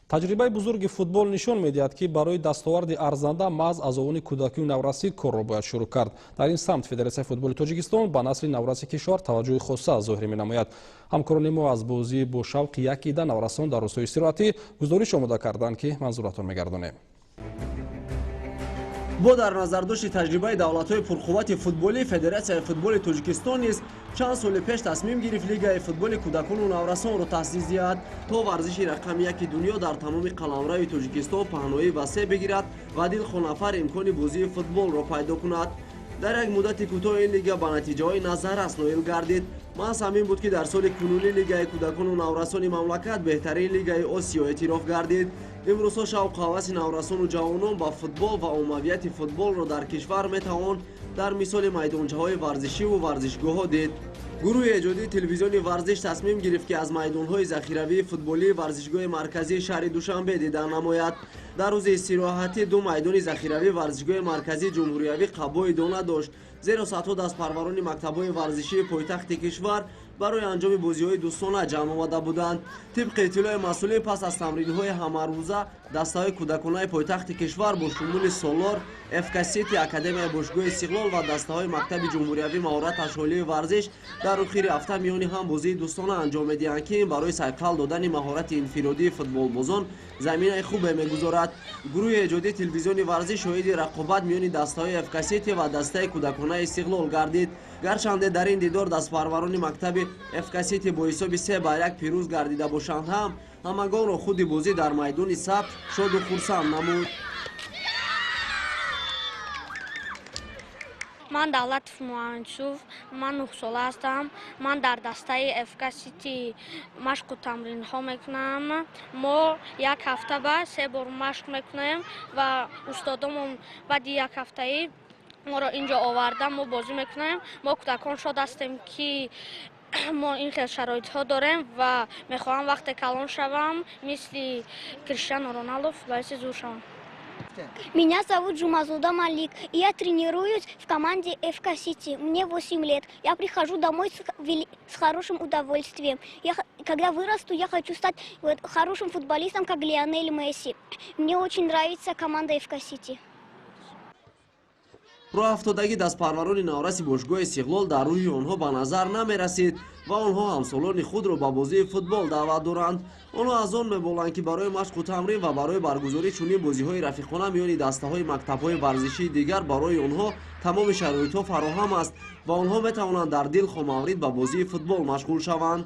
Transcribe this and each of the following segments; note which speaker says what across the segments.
Speaker 1: Таҷрибаи бузурги футбол нишон медиҳад, ки барои дастоварди арзанда маҳз аз овони кӯдакию наврасӣ корро бояд шурӯъ кард. Дар ин самт Федератсияи футболи Тоҷикистон ба насли навраси кишвар таваҷҷӯҳи хоса зоҳир менамояд. Ҳамкорони мо аз бозии бо шавқи як ида наврасон дар рӯзҳои истироҳатӣ гузориш омода карданд, ки манзуратон мегардонем.
Speaker 2: Бо дар назардошти таҷрибаи давлатҳои пурқуввати футболӣ, Федератсияи футболи Тоҷикистон низ чанд соли пеш тасмим гирифт лигаи футболи кӯдакону наврасонро таъсис диҳад, то варзиши рақами яки дунё дар тамоми қаламрави Тоҷикистон паҳноии васеъ бигирад ва дилхоҳ нафар имкони бозии футболро пайдо кунад. Дар як муддати кӯтоҳ ин лига ба натиҷаҳои назаррас ноил гардид. Маҳз ҳамин буд, ки дар соли кунунӣ лигаи кӯдакону наврасони мамлакат беҳтарин лигаи Осиё эътироф гардид. Имрӯзҳо шавқу ҳаваси наврасону ҷавонон ба футбол ва оммавияти футболро дар кишвар метавон дар мисоли майдончаҳои варзишиву варзишгоҳҳо дид. Гурӯҳи эҷодии телевизиони «Варзиш» тасмим гирифт, ки аз майдонҳои захиравии футболии варзишгоҳи марказии шаҳри Душанбе дидан намояд. Дар рӯзи истироҳатӣ ду майдони захиравии варзишгоҳи марказии ҷумҳуриявӣ қабои дона дошт, зеро садҳо дастпарварони мактабҳои варзишии пойтахти кишвар барои анҷоми бозиҳои дӯстона ҷамъ омада буданд. Тибқи иттилои масъулин, пас аз тамринҳои ҳамарӯза дастаҳои кӯдаконаи пойтахти кишвар бо шумули «Солор», «ФК Сити», Академияи бошгоҳи «Истиқлол» ва дастаҳои мактаби ҷумҳуриявии маҳорат ашғолии варзиш дар охири ҳафта миёни ҳам бозии дӯстона анҷом медиҳанд, ки ин барои сайқал додани маҳорати инфиродии футболбозон заминаи хубе мегузорад. Гурӯҳи эҷодии телевизиони «Варзиш» шоҳиди рақобат миёни дастаҳои «ФК Сити» ва дастаи кӯдаконаи «Истиқлол» гардид. Гарчанде дар ин дидор дастпарварони мактаби «ФК Сити» бо ҳисоби 3-1 пирӯз гардида бошанд ҳам, ҳамагонро худи бозӣ дар майдони сабз шоду хурсанд намуд.
Speaker 3: Ман Давлатов Муҳаммадюсуф, ман 9-сола ҳастам. Ман дар дастаи «ФК Сити» машқу тамринҳо мекунам. Мо як ҳафта ба се бор машқ мекунем ва устодомон баъди як ҳафтаӣ моро инҷо оварда, мо бозӣ мекунем. Мо кӯдакон шод ҳастем, ки мо ин хел шароитҳо дорем, ва мехоҳам вақте калон шавам, мисли Криштиану Роналдо футболисти зур шавам.
Speaker 4: Меня зовут Джумазуда Малик, и я тренируюсь в команде ФК Сити. Мне 8 лет. Я прихожу домой с хорошим удовольствием. Я, когда вырасту, я хочу стать вот хорошим футболистом, как Лионель Месси. Мне очень нравится команда ФК Сити.
Speaker 2: Роҳафтодагӣ дастпарварони навраси бошгоҳи «Истиқлол» дар рӯҳи онҳо ба назар намерасид ва онҳо ҳамсолони худро ба бозии футбол даъват доранд. Онҳо аз он меболанд, ки барои машқу тамрин ва барои баргузории чунин бозиҳои рафиқона миёни дастаҳои мактабҳои варзишии дигар барои онҳо тамоми шароитҳо фароҳам аст ва онҳо метавонанд дар дилхоҳ маврид ба бозии футбол машғул шаванд.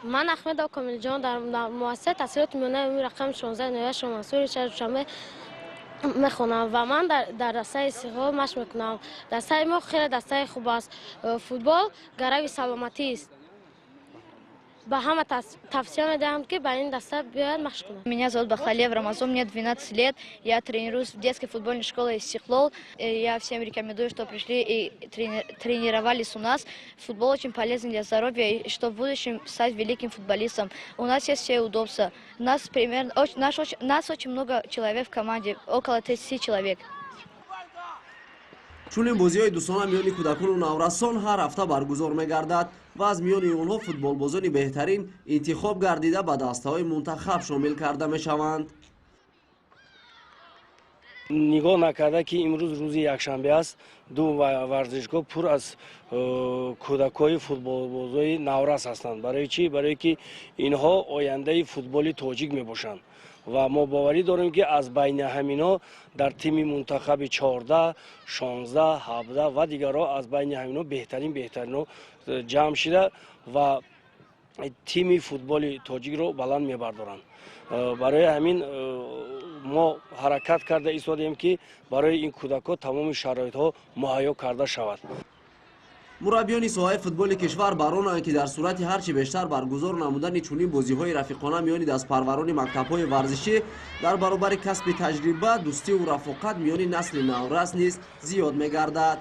Speaker 5: Ман Ахмедов Комилҷон, дар муассисаи таҳсилоти миёнаи умумии рақами 16 ноҳияи Шоҳмансури шаҳри Душанбе мехонам ва ман дар дастаи «Истиқлол» машқ мекунам. Дастаи мо хеле дастаи хуб аст. Футбол гарави саломатист. Ба ҳама тавсия медиҳам, ки ба ин даста биёяд, машқ кунад.
Speaker 6: Меня зовут Бахалев Рамазон, мне 12 лет. Я тренируюсь в детской футбольной школе «Истиклол». Я всем рекомендую, что пришли и тренировались у нас. Футбол очень полезен для здоровья и чтобы в будущем стать великим футболистом. У нас есть все удобства. Нас, примерно, нас очень много человек в команде, около 30 человек.
Speaker 2: Чунин бозиҳои дӯстона миёни кӯдакону наврасон ҳар ҳафта баргузор мегардад ва аз миёни онҳо футболбозони беҳтарин интихоб гардида, ба дастаҳои мунтахаб шомил карда мешаванд.
Speaker 7: Нигоҳ накарда, ки имрӯз рӯзи якшанбе аст, ду варзишгоҳ пур аз кӯдакҳои футболбозои наврас ҳастанд. Барои чӣ? Барое ки инҳо ояндаи футболи тоҷик мебошанд ва мо боварӣ дорем, ки аз байни ҳаминҳо дар тими мунтахаби 14, 16, 17 ва дигарҳо аз байни ҳаминҳо беҳтарин беҳтаринҳо ҷамъ шида ва тими футболи тоҷикро баланд мебардоранд. Барои ҳамин мо ҳаракат карда истодем, ки барои ин кӯдакҳо тамоми шароитҳо муҳайё карда шавад.
Speaker 2: Мураббиёни соҳаи футболи кишвар бар онанд, ки дар сурати ҳарчи бештар баргузор намудани чунин бозиҳои рафиқона миёни дастпарварони мактабҳои варзишӣ, дар баробари касби таҷриба, дӯстиву рафоқат миёни насли наврас низ зиёд мегардад.